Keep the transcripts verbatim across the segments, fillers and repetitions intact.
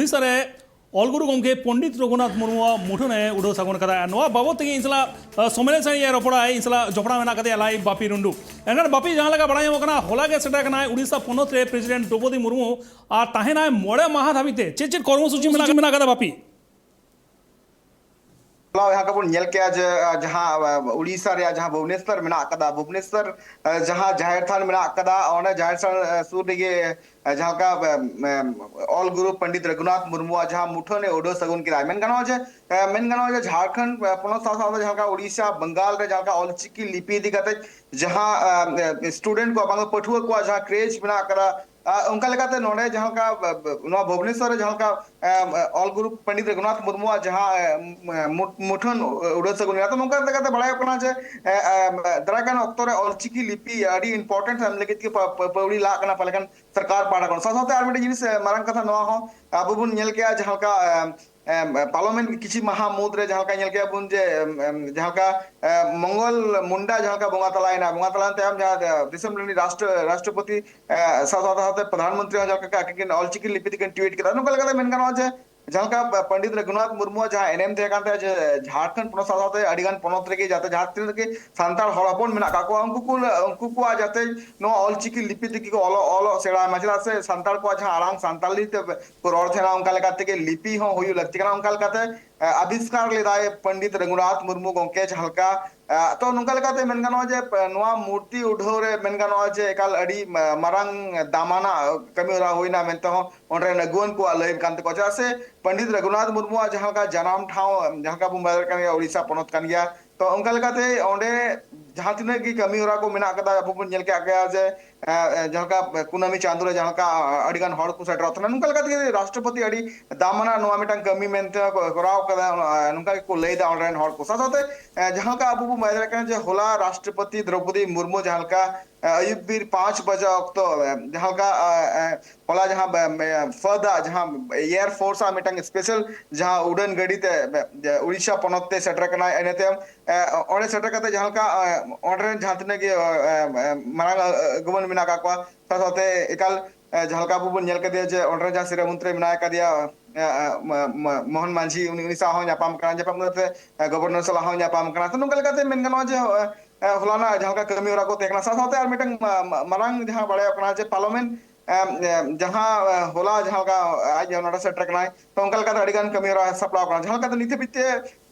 ᱩᱲᱤᱥᱥᱟ ᱨᱮ ᱚᱞ ᱜᱩᱨᱩ ᱜᱚᱢᱠᱮ ᱯᱚᱱᱰᱤᱛ ᱨᱚᱜᱷᱩᱱᱟᱛᱷ ᱢᱩᱨᱢᱩᱣᱟᱜ ᱢᱩᱴᱷᱟᱹᱱ ᱮ ᱩᱰᱟᱹᱣ ᱥᱟᱹᱜᱩᱱ ᱠᱟᱫᱟ᱾ ᱱᱚᱣᱟ ᱵᱟᱵᱚᱫ ᱛᱮᱜᱮ ᱤᱧ ᱥᱟᱞᱟᱜ, ᱟ, ᱥᱚᱢᱚᱭ ᱥᱟᱹᱨᱤᱭᱟᱹ ᱨᱚᱯᱚᱲᱟᱭ, ᱤᱧ ᱥᱟᱞᱟᱜ ᱡᱚᱯᱲᱟᱣ ᱢᱮᱱᱟᱜ ᱠᱟᱫᱮᱭᱟ ᱞᱟᱭᱤᱵᱷ ᱵᱟᱯᱤ ᱨᱩᱱᱰᱩ᱾ ᱮᱱᱠᱷᱟᱱ ᱵᱟᱯᱤ, ᱡᱟᱦᱟᱸ ᱞᱮᱠᱟ ᱵᱟᱲᱟᱭ ᱧᱟᱢᱚᱜ ᱠᱟᱱᱟ, ᱦᱚᱞᱟ ᱜᱮ ᱥᱮᱴᱮᱨ ᱠᱟᱱᱟᱭ ᱩᱲᱤᱥᱥᱟ ᱯᱚᱱᱚᱛ ᱨᱮ ᱯᱨᱮᱥᱤᱰᱮᱱᱴ ᱫᱨᱚᱣᱯᱚᱫᱤ ᱢᱩᱨᱢᱩ, ᱟᱨ ᱛᱟᱦᱮᱱᱟᱭ ᱢᱚᱬᱮ ᱢᱟᱦᱟ ᱫᱷᱟᱹᱵᱤᱡ ᱛᱮ᱾ ᱪᱮᱫ ᱪᱮᱫ ᱠᱚᱨᱢᱚᱥᱩᱪᱤ ᱢᱮᱱᱟᱜ, ᱢᱮᱱᱟᱜ ᱠᱟᱫᱟ ᱵᱟᱯᱤ? ᱦᱚᱞᱟ ᱡᱟᱦᱟᱸ ᱞᱮᱠᱟ ᱵᱚᱱ ᱧᱮᱞ ᱠᱮᱜᱼᱟ ᱡᱮ, ᱟ, ᱡᱟᱦᱟᱸ, ᱟ, ᱩᱲᱤᱥᱥᱟ ᱨᱮᱭᱟᱜ ᱡᱟᱦᱟᱸ ᱵᱷᱩᱵᱽᱱᱮᱥᱥᱚᱨ ᱢᱮᱱᱟᱜ ᱟᱠᱟᱫᱟ, ᱵᱷᱩᱵᱽᱱᱮᱥᱥᱚᱨ, ᱟ, ᱡᱟᱦᱟᱸ ᱡᱟᱦᱮᱨ ᱛᱷᱟᱱ ᱢᱮᱱᱟᱜ ᱟᱠᱟᱫᱟ, ᱚᱸᱰᱮ ᱡᱟᱦᱮᱨ ᱛᱷᱟᱱ, ᱟ, ᱥᱩᱨ ᱨᱮᱜᱮ, ᱟ, ᱡᱟᱦᱟᱸ ᱞᱮᱠᱟ, ᱟ, ᱟ, ᱚᱞ ᱜᱩᱨᱩ ᱯᱚᱱᱰᱤᱛ ᱨᱚᱜᱷᱩᱱᱟᱛᱷ ᱢᱩᱨᱢᱩᱣᱟᱜ ᱡᱟᱦᱟᱸ ᱢᱩᱴᱷᱟᱹᱱ ᱮ ᱩᱰᱟᱹᱣ ᱥᱟᱹᱜᱩᱱ ᱠᱮᱫᱟ, ᱢᱮᱱ ᱜᱟᱱᱚᱜᱼᱟ ᱡᱮ, ᱟ, ᱢᱮᱱ ᱜᱟᱱᱚᱜᱼᱟ ᱡᱮ ᱡᱷᱟᱲᱠᱷᱚᱸᱰ, ᱟ, ᱯᱚᱱᱚᱛ ᱥᱟᱶ ᱥᱟᱶᱛᱮ ᱡᱟᱦᱟᱸ ᱞᱮᱠᱟ ᱩᱲᱤᱥᱥᱟ, ᱵᱟᱝᱜᱟᱞ ᱨᱮ ᱡᱟᱦᱟᱸ ᱞᱮᱠᱟ ᱚᱞᱪᱤᱠᱤ ᱞᱤᱯᱤ ᱤᱫᱤ ᱠᱟᱛᱮ ᱡᱟᱦᱟᱸ, ᱟ, ᱟ, student ᱠᱚᱣᱟᱜ, ᱵᱟᱝ ᱯᱟᱹᱴᱷᱩᱣᱟᱹ ᱠᱚᱣᱟᱜ ᱡᱟᱦᱟᱸ craze ᱢᱮᱱᱟᱜ ᱟᱠᱟᱫᱟ, ᱟ, ᱚᱱᱠᱟ ᱞᱮᱠᱟᱛᱮ ᱱᱚᱰᱮ ᱡᱟᱦᱟᱸ ᱞᱮᱠᱟ, ᱟ, ᱟ, ᱱᱚᱣᱟ ᱵᱷᱩᱵᱽᱱᱮᱥᱥᱚᱨ ᱨᱮ ᱡᱟᱦᱟᱸ ᱞᱮᱠᱟ, ᱟ, ᱟ, ᱚᱞ ᱜᱩᱨᱩ ᱯᱚᱱᱰᱤᱛ ᱨᱚᱜᱷᱩᱱᱟᱛᱷ ᱢᱩᱨᱢᱩᱣᱟᱜ ᱡᱟᱦᱟᱸ, ᱟ, ᱢᱩ-, ᱢᱩᱴᱷᱟᱹᱱ ᱩᱰᱟᱹᱣ ᱥᱟᱹᱜᱩᱱ ᱮᱱᱟ᱾ ᱛᱚ, ᱱᱚᱝᱠᱟ ᱞᱮᱠᱟᱛᱮ ᱵᱟᱲᱟᱭᱚᱜ ᱠᱟᱱᱟ ᱡᱮ, ᱟ, ᱟ, ᱫᱟᱨᱟᱭ ᱠᱟᱱ ᱚᱠᱛᱚ ᱨᱮ ᱚᱞᱪᱤᱠᱤ ᱞᱤᱯᱤ ᱟᱹᱰᱤ important ᱮᱢ ᱞᱟᱹᱜᱤᱫ ᱜᱮ ᱯᱟ-, ᱯᱟ-, ᱯᱟᱹᱣᱲᱤ ᱞᱟᱜ ᱠᱟᱱᱟ ᱯᱟᱞᱮ ᱠᱷᱟᱱ ᱥᱚᱨᱠᱟᱨ ᱯᱟᱦᱴᱟ ᱠᱷᱚᱱ᱾ ᱥᱟᱶ ᱥᱟᱶᱛᱮ ᱟᱨ ᱢᱤᱫᱴᱮᱱ ᱡᱤᱱᱤᱥ, ᱟ, ᱢᱟᱨᱟᱝ ᱠᱟᱛᱷᱟ ᱱᱚᱣᱟ ᱦᱚᱸ ᱟᱵᱚ ᱵᱚᱱ ᱧᱮᱞ ᱠᱮᱜᱼᱟ, ᱡᱟᱦᱟᱸ ᱞᱮᱠᱟ, ᱟ, ᱮᱢ, ᱯᱟᱨᱞᱟᱢᱮᱱᱴ ᱠᱤᱪᱷᱩ ᱢᱟᱦᱟ ᱢᱩᱫᱽ ᱨᱮ ᱡᱟᱦᱟᱸ ᱞᱮᱠᱟ ᱧᱮᱞ ᱠᱮᱜᱼᱟ ᱵᱚᱱ ᱡᱮ, ᱮᱢ, ᱮᱢ, ᱡᱟᱦᱟᱸ ᱞᱮᱠᱟ, ᱮ, ᱢᱚᱝᱜᱚᱞ ᱢᱩᱱᱰᱟ ᱡᱟᱦᱟᱸ ᱞᱮᱠᱟ ᱵᱚᱸᱜᱟ ᱛᱟᱞᱟᱭᱮᱱᱟ, ᱵᱚᱸᱜᱟ ᱛᱟᱞᱟᱭᱮᱱ ᱛᱟᱭᱚᱢ ᱡᱟᱦᱟᱸ, ᱮ, ᱫᱤᱥᱚᱢ ᱨᱤᱱᱤᱡ ᱨᱟᱥᱴᱨᱚ-, ᱨᱟᱥᱴᱨᱚᱯᱚᱛᱤ, ᱮ, ᱥᱟᱶ ᱥᱟᱶ ᱥᱟᱶᱛᱮ ᱯᱨᱚᱫᱷᱟᱱ ᱢᱚᱱᱛᱨᱤ ᱦᱚᱸ ᱡᱟᱦᱟᱸ ᱞᱮᱠᱟ ᱟᱹᱠᱤᱱ ᱠᱤᱱ ᱚᱞᱪᱤᱠᱤ ᱞᱤᱯᱤ ᱛᱮᱠᱤᱱ ᱴᱩᱭᱤᱴ ᱠᱮᱫᱟ᱾ ᱱᱚᱝᱠᱟ ᱞᱮᱠᱟᱛᱮ ᱢᱮᱱ ᱜᱟᱱᱚᱜᱼᱟ ᱡᱮ ᱡᱟᱦᱟᱸ ᱞᱮᱠᱟ ᱯᱚᱱᱰᱤᱛ ᱨᱚᱜᱷᱩᱱᱟᱛᱷ ᱢᱩᱨᱢᱩᱣᱟᱜ ᱡᱟᱦᱟᱸ ᱮᱱᱮᱢ ᱛᱟᱦᱮᱸ ᱠᱟᱱ ᱛᱟᱭᱟ ᱡᱮ ᱡᱷᱟᱲᱠᱷᱚᱸᱰ ᱯᱚᱱᱚᱛ ᱥᱟᱶ ᱥᱟᱶᱛᱮ ᱟᱹᱰᱤ ᱜᱟᱱ ᱯᱚᱱᱚᱛ ᱨᱮᱜᱮ ᱡᱟᱛᱮ ᱡᱟᱦᱟᱸ ᱛᱤᱱᱟᱹᱜ ᱜᱮ ᱥᱟᱱᱛᱟᱲ ᱦᱚᱲ ᱦᱚᱯᱚᱱ ᱢᱮᱱᱟᱜ ᱠᱟᱜ ᱠᱚᱣᱟ, ᱩᱱᱠᱩ ᱠᱚ, ᱩᱱᱠᱩ ᱠᱚᱣᱟᱜ ᱡᱟᱛᱮ ᱱᱚᱣᱟ ᱚᱞᱪᱤᱠᱤ ᱞᱤᱯᱤ ᱛᱮᱜᱮ ᱠᱚ ᱚᱞᱚᱜ, ᱚᱞᱚᱜ ᱥᱮᱬᱟᱭ ᱢᱟ, ᱪᱮᱫᱟᱜ ᱥᱮ ᱥᱟᱱᱛᱟᱲ ᱠᱚᱣᱟᱜ ᱡᱟᱦᱟᱸ ᱟᱲᱟᱝ ᱥᱟᱱᱛᱟᱲᱤ ᱛᱮ ᱠᱚ ᱨᱚᱲ ᱛᱟᱦᱮᱱᱟ, ᱚᱱᱠᱟ ᱞᱮᱠᱟ ᱛᱮᱜᱮ ᱞᱤᱯᱤ ᱦᱚᱸ ᱦᱩᱭᱩᱜ ᱞᱟᱹᱠᱛᱤ ᱠᱟᱱᱟ᱾ ᱚᱱᱠᱟ ᱞᱮᱠᱟᱛᱮ, ᱮ, ᱟᱵᱤᱥᱠᱟᱨ ᱞᱮᱫᱟᱭ ᱯᱚᱱᱰᱤᱛ ᱨᱚᱜᱷᱩᱱᱟᱛᱷ ᱢᱩᱨᱢᱩ ᱜᱚᱢᱠᱮ ᱡᱟᱦᱟᱸ ᱞᱮᱠᱟ, ᱮ, ᱛᱚ ᱱᱚᱝᱠᱟ ᱞᱮᱠᱟᱛᱮ ᱢᱮᱱ ᱜᱟᱱᱚᱜᱼᱟ ᱡᱮ, ᱮ, ᱱᱚᱣᱟ ᱢᱩᱨᱛᱤ ᱩᱰᱷᱟᱹᱣ ᱨᱮ ᱢᱮᱱ ᱜᱟᱱᱚᱜᱼᱟ ᱡᱮ ᱮᱠᱟᱞ ᱟᱹᱰᱤ ᱢᱟ-, ᱢᱟᱨᱟᱝ ᱫᱟᱢᱟᱱᱟᱜ ᱠᱟᱹᱢᱤ ᱦᱚᱨᱟ ᱦᱩᱭᱱᱟ ᱢᱮᱱᱛᱮ ᱦᱚᱸ ᱚᱸᱰᱮ ᱨᱮᱱ ᱟᱹᱜᱩᱣᱟᱹᱱ ᱠᱚᱣᱟᱜ ᱞᱟᱹᱭ ᱠᱟᱱ ᱛᱟᱠᱚᱣᱟ᱾ ᱪᱮᱫᱟᱜ ᱥᱮ ᱯᱚᱱᱰᱤᱛ ᱨᱚᱜᱷᱩᱱᱟᱛᱷ ᱢᱩᱨᱢᱩᱣᱟᱜ ᱡᱟᱦᱟᱸ ᱞᱮᱠᱟ ᱡᱟᱱᱟᱢ ᱴᱷᱟᱶ, ᱡᱟᱦᱟᱸ ᱞᱮᱠᱟ ᱵᱚᱱ ᱵᱟᱲᱟᱭ ᱠᱟᱱ ᱜᱮᱭᱟ, ᱩᱲᱤᱥᱥᱟ ᱯᱚᱱᱚᱛ ᱠᱟᱱ ᱜᱮᱭᱟ᱾ ᱛᱚ ᱚᱱᱠᱟ ᱞᱮᱠᱟᱛᱮ ᱚᱸᱰᱮ ᱡᱟᱦᱟᱸ ᱛᱤᱱᱟᱹᱜ ᱜᱮ ᱠᱟᱹᱢᱤ ᱦᱚᱨᱟ ᱠᱚ ᱢᱮᱱᱟᱜ ᱠᱟᱫᱟ, ᱟᱵᱚ ᱵᱚᱱ ᱧᱮᱞ ᱠᱮᱫ ᱜᱮᱭᱟ ᱡᱮ ᱮ, ᱮ, ᱡᱟᱦᱟᱸ ᱞᱮᱠᱟ ᱠᱩᱱᱟᱹᱢᱤ ᱪᱟᱸᱫᱳ ᱨᱮ ᱡᱟᱦᱟᱸ ᱞᱮᱠᱟ, ᱟ, ᱟᱹᱰᱤ ᱜᱟᱱ ᱦᱚᱲ ᱠᱚ ᱥᱮᱴᱮᱨᱚᱜ ᱛᱟᱦᱮᱱᱟ, ᱱᱚᱝᱠᱟ ᱞᱮᱠᱟ ᱛᱮᱜᱮ ᱨᱟᱥᱴᱨᱚᱯᱚᱛᱤ ᱟᱹᱰᱤ ᱫᱟᱢᱟᱱᱟᱜ ᱱᱚᱣᱟ ᱢᱤᱫᱴᱟᱝ ᱠᱟᱹᱢᱤ ᱢᱮᱱᱛᱮ ᱠᱚ ᱠᱚᱨᱟᱣ ᱠᱟᱫᱟ, ᱚᱱᱟ, ᱱᱚᱝᱠᱟ ᱜᱮᱠᱚ ᱞᱟᱹᱭᱫᱟ ᱚᱸᱰᱮ ᱨᱮᱱ ᱦᱚᱲ ᱠᱚ᱾ ᱥᱟᱶ ᱥᱟᱶᱛᱮ, ᱮ, ᱡᱟᱦᱟᱸ ᱞᱮᱠᱟ ᱟᱵᱚ ᱵᱚᱱ ᱵᱟᱲᱟᱭ ᱫᱟᱲᱮᱭᱟᱜ ᱠᱟᱱᱟ ᱡᱮ ᱦᱚᱞᱟ ᱨᱟᱥᱴᱨᱚᱯᱚᱛᱤ ᱫᱨᱚᱣᱯᱚᱫᱤ ᱢᱩᱨᱢᱩ ᱡᱟᱦᱟᱸ ᱞᱮᱠᱟ, ᱮ, ᱟᱹᱭᱩᱵ ᱵᱤᱨ ᱯᱟᱸᱪ ᱵᱟᱡᱟ ᱚᱠᱛᱚ, ᱮ, ᱡᱟᱦᱟᱸ ᱞᱮᱠᱟ, ᱮ, ᱮ, ᱦᱚᱞᱟ ᱡᱟᱦᱟᱸ, ᱮ, ᱮ, ᱯᱷᱟᱹᱫ ᱟᱜ ᱡᱟᱦᱟᱸ Air Force ᱟᱜ ᱢᱤᱫᱴᱟᱝ special ᱡᱟᱦᱟᱸ ᱩᱰᱟᱹᱱ ᱜᱟᱹᱰᱤ ᱛᱮ, ᱮ, ᱮ, ᱩᱲᱤᱥᱥᱟ ᱯᱚᱱᱚᱛ ᱛᱮ ᱥᱮᱴᱮᱨ ᱠᱟᱱᱟᱭ, ᱤᱱᱟᱹ ᱛᱟᱭᱚᱢ ᱮ, ᱚᱸᱰᱮ ᱥᱮᱴᱮᱨ ᱠᱟᱛᱮ ᱡᱟᱦᱟᱸ ᱞᱮᱠᱟ, ᱮ, ᱚᱸᱰᱮ ᱨᱮᱱ ᱡᱟᱦᱟᱸ ᱛᱤᱱᱟᱹᱜ ᱜᱮ, ᱮ, ᱮ, ᱮ, ᱢᱟᱨᱟᱝ, ᱮ, ᱮ, ᱟᱹᱜᱩᱣᱟᱹᱱ ᱢᱮᱱᱟᱜ ᱟᱠᱟᱫ ᱠᱚᱣᱟ, ᱥᱟᱶ ᱥᱟᱶᱛᱮ ᱮᱠᱟᱞ, ᱮ, ᱡᱟᱦᱟᱸ ᱞᱮᱠᱟ ᱟᱵᱚ ᱵᱚᱱ ᱧᱮᱞ ᱠᱟᱫᱮᱭᱟ ᱡᱮ ᱚᱸᱰᱮ ᱡᱟᱦᱟᱸ ᱥᱤᱨᱟᱹ ᱢᱚᱱᱛᱨᱤ ᱢᱮᱱᱟᱭ ᱠᱟᱫᱮᱭᱟ, ᱮ, ᱮ, ᱢᱚ-, ᱢᱚ-, ᱢᱳᱦᱚᱱ ᱢᱟᱹᱡᱷᱤ, ᱩᱱᱤ, ᱩᱱᱤ ᱥᱟᱶ ᱦᱚᱸ ᱧᱟᱯᱟᱢ ᱠᱟᱱᱟ, ᱧᱟᱯᱟᱢ ᱠᱟᱛᱮ, ᱮ, ᱜᱚᱵᱷᱚᱨᱱᱚᱨ ᱥᱟᱞᱟᱜ ᱦᱚᱸ ᱧᱟᱯᱟᱢ ᱠᱟᱱᱟ᱾ ᱛᱚ, ᱱᱚᱝᱠᱟ ᱞᱮᱠᱟᱛᱮ ᱢᱮᱱ ᱜᱟᱱᱚᱜᱼᱟ ᱡᱮ, ᱮ, ᱮ, ᱦᱚᱞᱟᱱᱟᱜ ᱡᱟᱦᱟᱸ ᱞᱮᱠᱟ ᱠᱟᱹᱢᱤ ᱦᱚᱨᱟ ᱠᱚ ᱛᱟᱦᱮᱸ ᱠᱟᱱᱟ, ᱥᱟᱶ ᱥᱟᱶᱛᱮ ᱟᱨ ᱢᱤᱫᱴᱟᱝ ᱢᱟ-, ᱢᱟ-, ᱢᱟᱨᱟᱝ ᱡᱟᱦᱟᱸ ᱵᱟᱲᱟᱭᱚᱜ ᱠᱟᱱᱟ ᱡᱮ ᱯᱟᱨᱞᱟᱢᱮᱱᱴ, ᱮ, ᱮ, ᱡᱟᱦᱟᱸ, ᱮ, ᱦᱚᱞᱟ ᱡᱟᱦᱟᱸ ᱞᱮᱠᱟ ᱟᱡ ᱱᱚᱰᱮ ᱥᱮᱴᱮᱨ ᱠᱟᱱᱟᱭ, ᱛᱚ, ᱚᱱᱠᱟ ᱞᱮᱠᱟᱛᱮ ᱟᱹᱰᱤ ᱜᱟᱱ ᱠᱟᱹᱢᱤ ᱦᱚᱨᱟ ᱥᱟᱯᱲᱟᱣ ᱠᱟᱱᱟ᱾ ᱡᱟᱦᱟᱸ ᱞᱮᱠᱟᱛᱮ ᱱᱤᱛ ᱦᱟᱹᱵᱤᱡ ᱛᱮ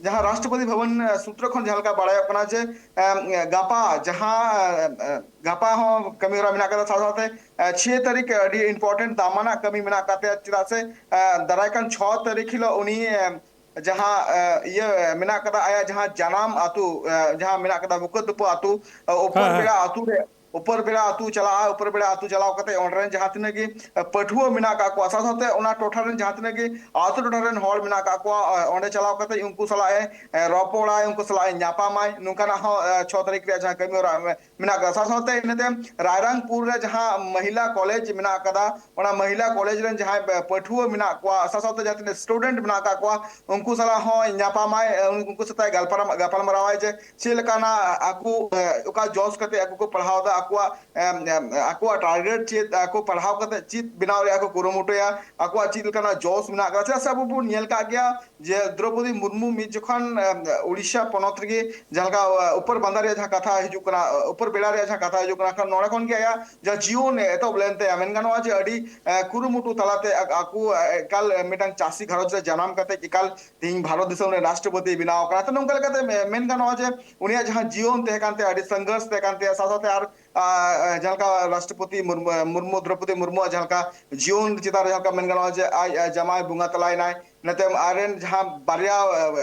ᱡᱟᱦᱟᱸ ᱨᱟᱥᱴᱨᱚᱯᱚᱛᱤ ᱵᱷᱚᱵᱚᱱ, ᱮ, ᱥᱩᱛᱨᱚ ᱠᱷᱚᱱ ᱡᱟᱦᱟᱸ ᱞᱮᱠᱟ ᱵᱟᱲᱟᱭᱚᱜ ᱠᱟᱱᱟ ᱡᱮ, ᱮ, ᱮ, ᱜᱟᱯᱟ ᱡᱟᱦᱟᱸ, ᱮ, ᱮ, ᱜᱟᱯᱟ ᱦᱚᱸ ᱠᱟᱹᱢᱤ ᱦᱚᱨᱟ ᱢᱮᱱᱟᱜ ᱠᱟᱫᱟ, ᱥᱟᱶ ᱥᱟᱶᱛᱮ, ᱮ, ᱪᱷᱚᱭ ᱛᱟᱹᱨᱤᱠᱷ ᱟᱹᱰᱤ important ᱫᱟᱢᱟᱱᱟᱜ ᱠᱟᱹᱢᱤ ᱢᱮᱱᱟᱜ ᱠᱟᱫ ᱛᱟᱭᱟ, ᱪᱮᱫᱟᱜ ᱥᱮ, ᱮ, ᱫᱟᱨᱟᱭ ᱠᱟᱱ ᱪᱷᱚ ᱛᱟᱹᱨᱤᱠᱷ ᱦᱤᱞᱳᱜ ᱩᱱᱤ, ᱮ, ᱡᱟᱦᱟᱸ, ᱮ, ᱤᱭᱟᱹ ᱢᱮᱱᱟᱜ ᱠᱟᱫᱟ, ᱟᱭᱟᱜ ᱡᱟᱦᱟᱸ ᱡᱟᱱᱟᱢ ᱟᱹᱛᱩ, ᱮ, ᱡᱟᱦᱟᱸ ᱢᱮᱱᱟᱜ ᱠᱟᱫᱟ ᱵᱩᱠᱟᱹᱛᱩᱯᱩ ᱟᱹᱛᱩ, ᱮ, ᱩᱯᱚᱨ ᱦᱮᱸ, ᱦᱮᱸ᱾ ᱵᱮᱲᱟ ᱟᱹᱛᱩ ᱨᱮ, ᱩᱯᱚᱨ ᱵᱮᱲᱟ ᱟᱹᱛᱩ ᱪᱟᱞᱟᱜᱼᱟ᱾ ᱩᱯᱚᱨ ᱵᱮᱲᱟ ᱟᱹᱛᱩ ᱪᱟᱞᱟᱣ ᱠᱟᱛᱮ ᱚᱸᱰᱮ ᱨᱮᱱ ᱡᱟᱦᱟᱸ ᱛᱤᱱᱟᱹᱜ ᱜᱮ, ᱮ, ᱯᱟᱹᱴᱷᱩᱣᱟᱹ ᱢᱮᱱᱟᱜ ᱠᱟᱜ ᱠᱚᱣᱟ, ᱥᱟᱶ ᱥᱟᱶᱛᱮ ᱚᱱᱟ ᱴᱚᱴᱷᱟ ᱨᱮᱱ ᱡᱟᱦᱟᱸ ᱛᱤᱱᱟᱹᱜ ᱜᱮ ᱟᱹᱛᱩ ᱴᱚᱴᱷᱟ ᱨᱮᱱ ᱦᱚᱲ ᱢᱮᱱᱟᱜ ᱠᱟᱜ ᱠᱚᱣᱟ, ᱮ, ᱚᱸᱰᱮ ᱪᱟᱞᱟᱣ ᱠᱟᱛᱮ ᱩᱱᱠᱩ ᱥᱟᱞᱟᱜ ᱮ, ᱮ, ᱨᱚᱯᱚᱲᱟᱭ, ᱩᱱᱠᱩ ᱥᱟᱞᱟᱜ ᱮ ᱧᱟᱯᱟᱢᱟᱭ, ᱱᱚᱝᱠᱟᱱᱟᱜ ᱦᱚᱸ, ᱮ, ᱪᱷᱚ ᱛᱟᱹᱨᱤᱠᱷ ᱨᱮᱭᱟᱜ ᱡᱟᱦᱟᱸ ᱠᱟᱹᱢᱤ ᱦᱚᱨᱟ, ᱮ, ᱢᱮᱱᱟᱜ ᱠᱟᱫᱟ᱾ ᱥᱟᱶ ᱥᱟᱶᱛᱮ ᱤᱱᱟᱹ ᱛᱟᱭᱚᱢ ᱨᱟᱭᱨᱟᱝᱯᱩᱨ ᱨᱮ ᱡᱟᱦᱟᱸ ᱢᱚᱦᱤᱞᱟ ᱠᱚᱞᱮᱡᱽ ᱢᱮᱱᱟᱜ ᱠᱟᱫᱟ, ᱚᱱᱟ ᱢᱚᱦᱤᱞᱟ ᱠᱚᱞᱮᱡᱽ ᱨᱮᱱ ᱡᱟᱦᱟᱸᱭ ᱯᱟᱹᱴᱷᱩᱣᱟᱹ ᱢᱮᱱᱟᱜ ᱠᱚᱣᱟ, ᱥᱟᱶ ᱥᱟᱶᱛᱮ ᱡᱟᱦᱟᱸ ᱛᱤᱱᱟᱹᱜ student ᱢᱮᱱᱟᱜ ᱟᱠᱟᱫ ᱠᱚᱣᱟ, ᱩᱱᱠᱩ ᱥᱟᱞᱟᱜ ᱦᱚᱸ ᱧᱟᱯᱟᱢᱟᱭ, ᱩᱱᱠᱩ ᱥᱟᱛᱮᱜ ᱜᱟᱞᱯᱟᱨᱟᱣ, ᱜᱟᱯᱟᱞᱢᱟᱨᱟᱣᱟᱭ ᱡᱮ ᱪᱮᱫ ᱞᱮᱠᱟᱱᱟᱜ ᱟᱠᱚ, ᱚᱠᱟ ᱡᱚᱥ ᱠᱟᱛᱮ ᱟᱠᱚ ᱠᱚ ᱯᱟᱲᱦᱟᱣ ᱮᱫᱟ, ᱟᱠᱚᱣᱟᱜ, ᱮᱢ, ᱮᱢ, ᱟᱠᱚᱣᱟᱜ target ᱪᱮᱫ, ᱟᱠᱚ ᱯᱟᱲᱦᱟᱣ ᱠᱟᱛᱮ ᱪᱮᱫ ᱵᱮᱱᱟᱣ ᱨᱮᱭᱟᱜ ᱠᱚ ᱠᱩᱨᱩᱢᱩᱴᱩᱭᱟ, ᱟᱠᱚᱣᱟᱜ ᱪᱮᱫ ᱞᱮᱠᱟᱱᱟᱜ ᱡᱚᱥ ᱢᱮᱱᱟᱜ ᱟᱠᱟᱫᱟ᱾ ᱪᱮᱫᱟᱜ ᱥᱮ ᱟᱵᱚ ᱵᱚᱱ ᱧᱮᱞ ᱠᱟᱜ ᱜᱮᱭᱟ ᱡᱮ ᱫᱨᱚᱯᱚᱫᱤ ᱢᱩᱨᱢᱩ ᱢᱤᱫ ᱡᱚᱠᱷᱚᱱ, ᱮᱢ, ᱩᱲᱤᱥᱥᱟ ᱯᱚᱱᱚᱛ ᱨᱮᱜᱮ ᱡᱟᱦᱟᱸ ᱞᱮᱠᱟ, ᱮ, ᱩᱯᱚᱨ ᱵᱟᱸᱫᱟ ᱨᱮᱭᱟᱜ ᱡᱟᱦᱟᱸ ᱠᱟᱛᱷᱟ ᱦᱤᱡᱩᱜ ᱠᱟᱱᱟ, ᱮ, ᱩᱯᱚᱨ ᱵᱮᱲᱟ ᱨᱮᱭᱟᱜ ᱡᱟᱦᱟᱸ ᱠᱟᱛᱷᱟ ᱦᱤᱡᱩᱜ ᱠᱟᱱᱟ, ᱠᱷᱟᱱ ᱱᱚᱰᱮ ᱠᱷᱚᱱ ᱜᱮ ᱟᱭᱟᱜ ᱡᱟᱦᱟᱸ ᱡᱤᱭᱚᱱ ᱮᱛᱚᱦᱚᱵ ᱞᱮᱱ ᱛᱟᱭᱟ, ᱢᱮᱱ ᱜᱟᱱᱚᱜᱼᱟ ᱡᱮ ᱟᱹᱰᱤ, ᱮ, ᱠᱩᱨᱩᱢᱩᱴᱩ ᱛᱟᱞᱟᱛᱮ ᱟ-, ᱟᱠᱚ, ᱮ, ᱮᱠᱟᱞ, ᱮ, ᱢᱤᱫᱴᱟᱝ ᱪᱟᱹᱥᱤ ᱜᱷᱟᱨᱚᱸᱡᱽ ᱨᱮ ᱡᱟᱱᱟᱢ ᱠᱟᱛᱮ ᱮᱠᱟᱞ ᱛᱮᱦᱮᱧ ᱵᱷᱟᱨᱚᱛ ᱫᱤᱥᱚᱢ ᱨᱮ ᱨᱟᱥᱴᱨᱚᱯᱚᱛᱤ ᱵᱮᱱᱟᱣ ᱟᱠᱟᱱᱟ᱾ ᱛᱚ, ᱱᱚᱝᱠᱟ ᱞᱮᱠᱟᱛᱮ ᱢᱮ-, ᱢᱮᱱ ᱜᱟᱱᱚᱜᱼᱟ ᱡᱮ ᱩᱱᱤᱭᱟᱜ ᱡᱟᱦᱟᱸ ᱡᱤᱭᱚᱱ ᱛᱟᱦᱮᱸ ᱠᱟᱱ ᱛᱟᱭᱟ, ᱟᱹᱰᱤ ᱥᱚᱝᱜᱷᱚᱨᱥ ᱛᱟᱦᱮᱸ ᱠᱟᱱ ᱛᱟᱭᱟ, ᱥᱟᱶ ᱥᱟᱶᱛᱮ ᱟᱨ, ᱟ, ᱟ, ᱡᱟᱦᱟᱸ ᱞᱮᱠᱟ ᱨᱟᱥᱴᱨᱚᱯᱚᱛᱤ ᱢᱩᱨᱢᱩ, ᱢᱩᱨᱢᱩ, ᱫᱨᱚᱯᱚᱫᱤ ᱢᱩᱨᱢᱩᱣᱟᱜ ᱡᱟᱦᱟᱸ ᱞᱮᱠᱟ ᱡᱤᱭᱚᱱ ᱪᱮᱛᱟᱱ ᱨᱮ ᱡᱟᱦᱟᱸ ᱞᱮᱠᱟ ᱢᱮᱱ ᱜᱟᱱᱚᱜᱼᱟ ᱡᱮ ᱟᱡ, ᱟᱡ ᱡᱟᱢᱟᱭ ᱵᱚᱸᱜᱟ ᱛᱟᱞᱟᱭᱮᱱᱟᱭ, ᱤᱱᱟᱹ ᱛᱟᱭᱚᱢ ᱟᱡᱨᱮᱱ ᱡᱟᱦᱟᱸ ᱵᱟᱨᱭᱟ,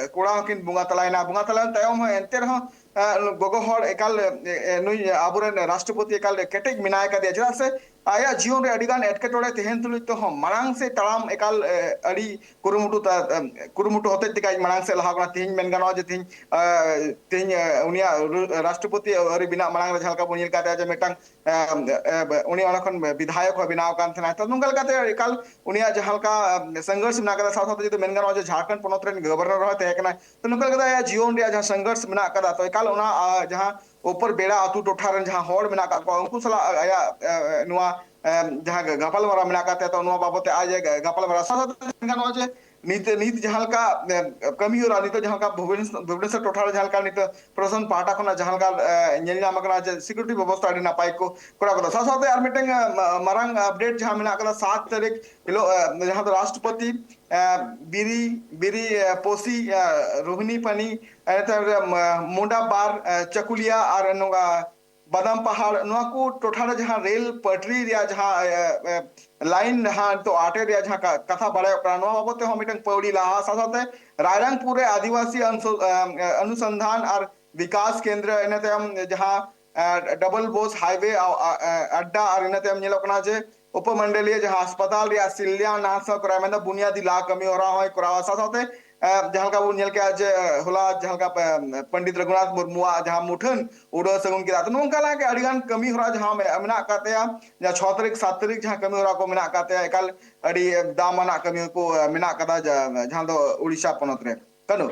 ᱮ, ᱠᱚᱲᱟ ᱦᱚᱸᱠᱤᱱ ᱵᱚᱸᱜᱟ ᱛᱟᱞᱟᱭᱮᱱᱟ᱾ ᱵᱚᱸᱜᱟ ᱛᱟᱞᱟᱭᱮᱱ ᱛᱟᱭᱚᱢ ᱦᱚᱸ ᱮᱱᱛᱮ ᱨᱮᱦᱚᱸ, ᱮ, ᱜᱚᱜᱚ ᱦᱚᱲ ᱮᱠᱟᱞ, ᱮ, ᱮ, ᱱᱩᱭ ᱟᱵᱚᱨᱮᱱ ᱨᱟᱥᱴᱨᱚᱯᱚᱛᱤ ᱮᱠᱟᱞ ᱠᱮᱴᱮᱡ ᱢᱮᱱᱟᱭ ᱠᱟᱫᱮᱭᱟ, ᱪᱮᱫᱟᱜ ᱥᱮ ᱟᱭᱟᱜ ᱡᱤᱭᱚᱱ ᱨᱮ ᱟᱹᱰᱤ ᱜᱟᱱ ᱮᱴᱠᱮᱴᱚᱬᱮ ᱛᱟᱦᱮᱱ ᱛᱩᱞᱩᱡ ᱛᱮᱦᱚᱸ ᱢᱟᱲᱟᱝ ᱥᱮᱫ ᱛᱟᱲᱟᱢ ᱮᱠᱟᱞ, ᱮ, ᱟᱹᱰᱤ ᱠᱩᱨᱩᱢᱩᱴᱩ ᱛᱟ-, ᱮ, ᱠᱩᱨᱩᱢᱩᱴᱩ ᱦᱚᱛᱮᱡ ᱛᱮᱜᱮ ᱟᱡ ᱢᱟᱲᱟᱝ ᱥᱮᱫ ᱞᱟᱦᱟ ᱠᱟᱱᱟ᱾ ᱛᱮᱦᱮᱧ ᱢᱮᱱ ᱜᱟᱱᱚᱜᱼᱟ ᱡᱮ ᱛᱮᱦᱮᱧ, ᱮ, ᱛᱮᱦᱮᱧ, ᱮ, ᱩᱱᱤᱭᱟᱜ ᱨᱩ-, ᱨᱟᱥᱴᱨᱚᱯᱚᱛᱤ ᱟᱹᱨᱤ ᱵᱮᱱᱟᱜ ᱢᱟᱲᱟᱝ ᱨᱮ ᱡᱟᱦᱟᱸ ᱞᱮᱠᱟ ᱵᱚᱱ ᱧᱮᱞ ᱠᱟᱫ ᱛᱟᱭᱟ ᱡᱮ ᱢᱤᱫᱴᱟᱝ, ᱮ, ᱮ, ᱩᱱᱤ ᱚᱸᱰᱮ ᱠᱷᱚᱱ ᱵᱤᱫᱷᱟᱭᱚᱠ ᱦᱚᱸ ᱵᱮᱱᱟᱣ ᱠᱟᱱ ᱛᱟᱦᱮᱱᱟ᱾ ᱛᱚ, ᱱᱚᱝᱠᱟ ᱞᱮᱠᱟᱛᱮ ᱮᱠᱟᱞ ᱩᱱᱤᱭᱟᱜ ᱡᱟᱦᱟᱸ ᱞᱮᱠᱟ, ᱮ, ᱥᱚᱝᱜᱷᱚᱨᱥ ᱢᱮᱱᱟᱜ ᱠᱟᱫᱟ, ᱥᱟᱶ ᱥᱟᱶᱛᱮ ᱡᱩᱫᱤ ᱢᱮᱱ ᱜᱟᱱᱚᱜᱼᱟ ᱡᱮ ᱡᱷᱟᱲᱠᱷᱚᱸᱰ ᱯᱚᱱᱚᱛ ᱨᱮᱱ ᱜᱚᱵᱷᱚᱨᱱᱚᱨ ᱦᱚᱸᱭ ᱛᱟᱦᱮᱸ ᱠᱟᱱᱟ, ᱛᱚ, ᱱᱚᱝᱠᱟ ᱞᱮᱠᱟᱛᱮ ᱟᱭᱟᱜ ᱡᱤᱭᱚᱱ ᱨᱮᱭᱟᱜ ᱡᱟᱦᱟᱸ ᱥᱚᱝᱜᱷᱚᱨᱥ ᱢᱮᱱᱟᱜ ᱠᱟᱫᱟ, ᱛᱚ, ᱮᱠᱟᱞ ᱚᱱᱟ, ᱟ, ᱡᱟᱦᱟᱸ ᱩᱯᱚᱨ ᱵᱮᱲᱟ ᱟᱹᱛᱩ ᱴᱚᱴᱷᱟ ᱨᱮᱱ ᱡᱟᱦᱟᱸ ᱦᱚᱲ ᱢᱮᱱᱟᱜ ᱠᱟᱜ ᱠᱚᱣᱟ, ᱩᱱᱠᱩ ᱥᱟᱞᱟᱜ ᱟᱭᱟᱜ, ᱮ, ᱱᱚᱣᱟ ᱮᱢ, ᱡᱟᱦᱟᱸ ᱜᱟᱯᱟᱞᱢᱟᱨᱟᱣ ᱢᱮᱱᱟᱜ ᱟᱠᱟᱫ ᱛᱟᱭᱟ, ᱛᱚ ᱱᱚᱣᱟ ᱵᱟᱵᱚᱫ ᱛᱮ ᱟᱡ ᱮ ᱜᱟᱯᱟᱞᱢᱟᱨᱟᱣ ᱥᱟᱶ ᱥᱟᱶᱛᱮ ᱜᱟᱱᱚᱜᱼᱟ ᱡᱮ ᱱᱤᱛ, ᱱᱤᱛ ᱡᱟᱦᱟᱸ ᱞᱮᱠᱟ, ᱮ, ᱠᱟᱹᱢᱤ ᱦᱚᱨᱟ ᱱᱤᱛᱚᱜ ᱡᱟᱦᱟᱸ ᱞᱮᱠᱟ ᱵᱷᱩᱵᱽᱱᱮᱥ-, ᱵᱷᱩᱵᱽᱱᱮᱥᱚᱨ ᱴᱚᱴᱷᱟ ᱨᱮ ᱡᱟᱦᱟᱸ ᱞᱮᱠᱟ ᱱᱤᱛᱚᱜ ᱯᱨᱚᱥᱟᱥᱚᱱ ᱯᱟᱦᱴᱟ ᱠᱷᱚᱱᱟᱜ ᱡᱟᱦᱟᱸ ᱞᱮᱠᱟ, ᱮ, ᱧᱮᱞ ᱧᱟᱢ ᱟᱠᱟᱱᱟ ᱡᱮ ᱥᱤᱠᱩᱨᱤᱴᱤ ᱵᱮᱵᱚᱥᱛᱷᱟ ᱟᱹᱰᱤ ᱱᱟᱯᱟᱭ ᱠᱚ ᱠᱚᱨᱟᱣ ᱠᱟᱫᱟ᱾ ᱥᱟᱶ ᱥᱟᱶᱛᱮ ᱟᱨ ᱢᱤᱫᱴᱟᱝ, ᱮ, ᱢᱟ-, ᱢᱟᱨᱟᱝ ᱟᱯᱰᱮᱴ ᱡᱟᱦᱟᱸ ᱢᱮᱱᱟᱜ ᱟᱠᱟᱫᱟ, ᱥᱟᱛ ᱛᱟᱹᱨᱤᱠᱷ ᱦᱤᱞᱳᱜ, ᱮ, ᱡᱟᱦᱟᱸ ᱫᱚ ᱨᱟᱥᱴᱨᱚᱯᱚᱛᱤ, ᱮ, ᱵᱤᱨᱤ, ᱵᱤᱨᱤ, ᱮ, ᱯᱚᱥᱤ, ᱮ, ᱨᱳᱦᱤᱱᱤ ᱯᱟᱱᱤ, ᱮ, ᱛᱟᱨᱯᱚᱨᱮ, ᱮ, ᱢᱩᱱᱰᱟ ᱵᱟᱨ, ᱮ, ᱪᱟᱠᱩᱞᱤᱭᱟ ᱟᱨ ᱱᱚᱝᱠᱟ ᱵᱟᱫᱟᱢ ᱯᱟᱦᱟᱲ, ᱱᱚᱣᱟ ᱠᱚ ᱴᱚᱴᱷᱟ ᱨᱮ ᱡᱟᱦᱟᱸ ᱨᱮᱞ ᱯᱟᱴᱨᱤ ᱨᱮᱭᱟᱜ ᱡᱟᱦᱟᱸ, ᱮ, ᱮ, ᱞᱟᱭᱤᱱ ᱡᱟᱦᱟᱸ ᱱᱤᱛᱚᱜ ᱟᱴᱮᱫ ᱨᱮᱭᱟᱜ ᱡᱟᱦᱟᱸ ᱠᱟ-, ᱠᱟᱛᱷᱟ ᱵᱟᱲᱟᱭᱚᱜ ᱠᱟᱱᱟ, ᱱᱚᱣᱟ ᱵᱟᱵᱚᱫ ᱛᱮᱦᱚᱸ ᱢᱤᱫᱴᱟᱝ ᱯᱟᱹᱣᱲᱤ ᱞᱟᱦᱟ᱾ ᱥᱟᱶ ᱥᱟᱶᱛᱮ ᱨᱟᱭᱨᱟᱝᱯᱩᱨ ᱨᱮ ᱟᱹᱫᱤᱵᱟᱹᱥᱤ ᱚᱱᱥᱚ-, ᱮ, ᱮ, ᱚᱱᱩᱥᱚᱱᱫᱷᱟᱱ ᱟᱨ ᱵᱤᱠᱟᱥ ᱠᱮᱱᱫᱨᱚ, ᱤᱱᱟᱹ ᱛᱟᱭᱚᱢ ᱡᱟᱦᱟᱸ, ᱮ, ᱰᱚᱵᱚᱞ ᱵᱳᱥ ᱦᱟᱭᱣᱮ ᱟ-, ᱟ-, ᱮ, ᱟᱰᱰᱟ, ᱟᱨ ᱤᱱᱟᱹ ᱛᱟᱭᱚᱢ ᱧᱮᱞᱚᱜ ᱠᱟᱱᱟ ᱡᱮ ᱩᱯᱚᱢᱚᱱᱰᱚᱞᱤᱭᱟᱹ ᱡᱟᱦᱟᱸ ᱦᱟᱥᱯᱟᱛᱟᱞ ᱨᱮᱭᱟᱜ ᱥᱤᱞᱭᱟᱱᱟᱥ ᱠᱚᱨᱟᱣ, ᱢᱮᱱᱫᱚ ᱵᱩᱱᱤᱭᱟᱫᱤ ᱞᱟ ᱠᱟᱹᱢᱤ ᱦᱚᱨᱟ ᱦᱚᱸᱭ ᱠᱚᱨᱟᱣᱟ᱾ ᱥᱟᱶ ᱥᱟᱶᱛᱮ, ᱮ, ᱡᱟᱦᱟᱸ ᱞᱮᱠᱟ ᱵᱚᱱ ᱧᱮᱞ ᱠᱮᱜᱼᱟ ᱡᱮ, ᱮ, ᱦᱚᱞᱟ ᱡᱟᱦᱟᱸ ᱞᱮᱠᱟ, ᱮ, ᱯᱚᱱᱰᱤᱛ ᱨᱚᱜᱷᱩᱱᱟᱛᱷ ᱢᱩᱨᱢᱩᱣᱟᱜ ᱡᱟᱦᱟᱸ ᱢᱩᱴᱷᱟᱹᱱ ᱩᱰᱟᱹᱣ ᱥᱟᱹᱜᱩᱱ ᱠᱮᱫᱟ᱾ ᱛᱚ, ᱱᱚᱝᱠᱟ ᱞᱮᱠᱟ ᱟᱹᱰᱤᱜᱟᱱ ᱠᱟᱹᱢᱤ ᱦᱚᱨᱟ ᱡᱟᱦᱟᱸ ᱢᱮ-, ᱢᱮᱱᱟᱜ ᱟᱠᱟᱫ ᱛᱟᱭᱟ, ᱡᱟᱦᱟᱸ ᱪᱷᱚ ᱛᱟᱹᱨᱤᱠᱷ, ᱥᱟᱛ ᱛᱟᱹᱨᱤᱠᱷ ᱡᱟᱦᱟᱸ ᱠᱟᱹᱢᱤ ᱦᱚᱨᱟ ᱠᱚ ᱢᱮᱱᱟᱜ ᱟᱠᱟᱫ ᱛᱟᱭᱟ, ᱮᱠᱟᱞ ᱟᱹᱰᱤ ᱫᱟᱢᱟᱱᱟᱜ ᱠᱟᱹᱢᱤ ᱠᱚ, ᱮ, ᱢᱮᱱᱟᱜ ᱟᱠᱟᱫᱟ, ᱡᱟ-, ᱡᱟᱦᱟᱸ ᱫᱚ ᱩᱲᱤᱥᱥᱟ ᱯᱚᱱᱚᱛ ᱨᱮ᱾ ᱠᱟᱹᱱᱩ᱾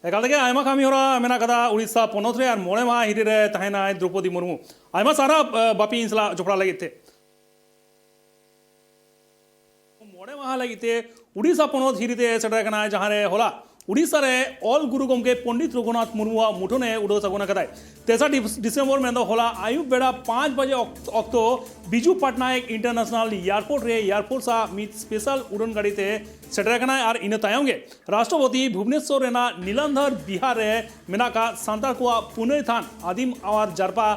ᱮᱠᱟᱞ ᱛᱮᱜᱮ ᱟᱭᱢᱟ ᱠᱟᱹᱢᱤ ᱦᱚᱨᱟ ᱢᱮᱱᱟᱜ ᱟᱠᱟᱫᱟ ᱩᱲᱤᱥᱥᱟ ᱯᱚᱱᱚᱛ ᱨᱮ, ᱟᱨ ᱢᱚᱬᱮ ᱢᱟᱦᱟ ᱦᱤᱨᱤ ᱨᱮ ᱛᱟᱦᱮᱱᱟᱭ ᱫᱨᱚᱯᱚᱫᱤ ᱢᱩᱨᱢᱩ᱾ ᱟᱭᱢᱟ ᱥᱟᱨᱦᱟᱣ, ᱮ, ᱵᱟᱯᱤ, ᱤᱧ ᱥᱟᱞᱟᱜ ᱡᱚᱯᱲᱟᱣ ᱞᱟᱹᱜᱤᱫ ᱛᱮ᱾ ᱢᱚᱬᱮ ᱢᱟᱦᱟ ᱞᱟᱹᱜᱤᱫ ᱛᱮ ᱩᱲᱤᱥᱥᱟ ᱯᱚᱱᱚᱛ ᱦᱤᱨᱤ ᱛᱮ ᱥᱮᱴᱮᱨ ᱟᱠᱟᱱᱟᱭ, ᱡᱟᱦᱟᱸ ᱨᱮ ᱦᱚᱞᱟ ᱩᱲᱤᱥᱥᱟ ᱨᱮ ᱚᱞ ᱜᱩᱨᱩ ᱜᱚᱢᱠᱮ ᱯᱚᱱᱰᱤᱛ ᱨᱚᱜᱷᱩᱱᱟᱛᱷ ᱢᱩᱨᱢᱩᱣᱟᱜ ᱢᱩᱴᱷᱟᱹᱱ ᱮ ᱩᱰᱟᱹᱣ ᱥᱟᱹᱜᱩᱱ ᱟᱠᱟᱫᱟᱭ᱾ ᱛᱮᱥᱟᱨ ᱰᱤᱥ-, ᱰᱤᱥᱮᱢᱵᱚᱨ, ᱢᱮᱱᱫᱚ ᱦᱚᱞᱟ ᱟᱹᱭᱩᱵ ᱵᱮᱲᱟ ᱯᱟᱸᱪ ᱵᱟᱡᱮ ᱚᱠᱛ-, ᱚᱠᱛᱚ ᱵᱤᱡᱩ ᱯᱟᱴᱱᱟᱭᱮᱠ ᱤᱱᱴᱟᱨᱱᱮᱥᱚᱱᱟᱞ ᱮᱭᱟᱨᱯᱳᱨᱴ ᱨᱮ ᱮᱭᱟᱨᱯᱷᱳᱨᱥ ᱟᱜ ᱢᱤᱫ ᱥᱯᱮᱥᱟᱞ ᱩᱰᱟᱹᱱ ᱜᱟᱹᱰᱤ ᱛᱮ ᱥᱮᱴᱮᱨ ᱟᱠᱟᱱᱟᱭ ᱟᱨ ᱤᱱᱟᱹ ᱛᱟᱭᱚᱢ ᱜᱮ ᱨᱟᱥᱴᱨᱚᱯᱚᱛᱤ ᱵᱷᱩᱵᱽᱱᱮᱥᱚᱨ ᱨᱮᱱᱟᱜ ᱱᱤᱞᱟᱱᱫᱷᱚᱨ ᱵᱤᱦᱟᱨ ᱨᱮ ᱢᱮᱱᱟᱜ ᱟᱠᱟᱫ ᱥᱟᱱᱛᱟᱲ ᱠᱚᱣᱟᱜ ᱯᱩᱱᱟᱹᱭ ᱛᱷᱟᱱ ᱟᱹᱫᱤᱢ ᱟᱣᱟᱨ ᱡᱟᱨᱯᱟ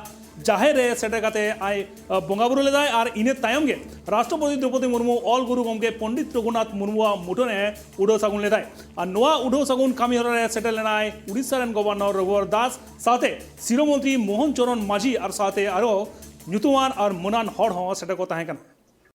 ᱡᱟᱦᱮᱨ ᱨᱮ ᱥᱮᱴᱮᱨ ᱠᱟᱛᱮ ᱟᱭ, ᱟ, ᱵᱚᱸᱜᱟ ᱵᱩᱨᱩ ᱞᱮᱫᱟᱭ ᱟᱨ ᱤᱱᱟᱹ ᱛᱟᱭᱚᱢ ᱜᱮ ᱨᱟᱥᱴᱨᱚᱯᱚᱛᱤ ᱫᱨᱚᱯᱚᱫᱤ ᱢᱩᱨᱢᱩ ᱚᱞ ᱜᱩᱨᱩ ᱜᱚᱢᱠᱮ ᱯᱚᱱᱰᱤᱛ ᱨᱚᱜᱷᱩᱱᱟᱛᱷ ᱢᱩᱨᱢᱩᱣᱟᱜ ᱢᱩᱴᱷᱟᱹᱱ ᱮ ᱩᱰᱟᱹᱣ ᱥᱟᱹᱜᱩᱱ ᱞᱮᱫᱟᱭ᱾ ᱟᱨ ᱱᱚᱣᱟ ᱩᱰᱟᱹᱣ ᱥᱟᱹᱜᱩᱱ ᱠᱟᱹᱢᱤ ᱦᱚᱨᱟ ᱨᱮ ᱥᱮᱴᱮᱨ ᱞᱮᱱᱟᱭ ᱩᱲᱤᱥᱥᱟ ᱨᱮᱱ ᱜᱚᱵᱷᱚᱨᱱᱚᱨ ᱨᱚᱜᱷᱩᱵᱚᱨ ᱫᱟᱥ ᱥᱟᱶᱛᱮ ᱥᱤᱨᱟᱹ ᱢᱚᱱᱛᱨᱤ ᱢᱳᱦᱚᱱ ᱪᱚᱨᱚᱱ ᱢᱟᱹᱡᱷᱤ ᱟᱨ ᱥᱟᱶᱛᱮ ᱟᱨᱚ ᱧᱩᱛᱩᱢᱟᱱ ᱟᱨ ᱢᱟᱹᱱᱟᱱ ᱦᱚᱲ ᱦᱚᱸ ᱥᱮᱴᱮᱨ ᱠᱚ ᱛᱟᱦᱮᱸ ᱠᱟᱱᱟ᱾